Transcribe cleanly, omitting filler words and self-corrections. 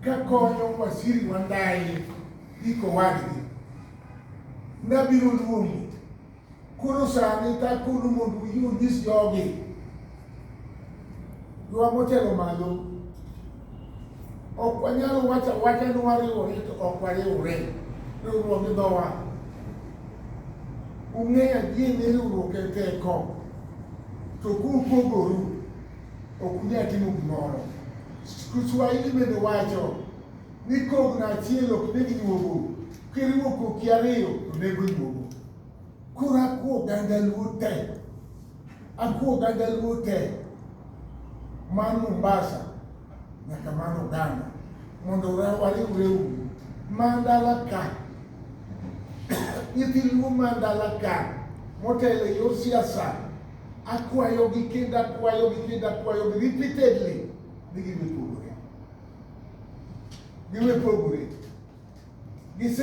Kakonyo Waziri Wandayi gi kowadgi. Nabiro luongo. Koro sani takonu mondo uyie unyis jogi. Jwa motelo malo. Ok wanyal wacho awacha ni wariwore to ok wariwre. Riwruok gi dhowa. Ung'eyo adier ni riwruok en teko. To kupogoru, ok unyal timo gimoro. Kiswahili bende wacho ni kogno achiel ok neg nyuogo, kiriwo koki ariyo to nego nyuogo. Koro akwa oganda Luo te, akwa oganda Luo te man Mombasa nyaka man Uganda mondo wariwre uru. Man dala ka, nyithi Luo man dala ka motelo e yor siasa akwayogi kendo akwayogi kendo akwayogi repeatedly ni giwe pogore. Giwe pogore.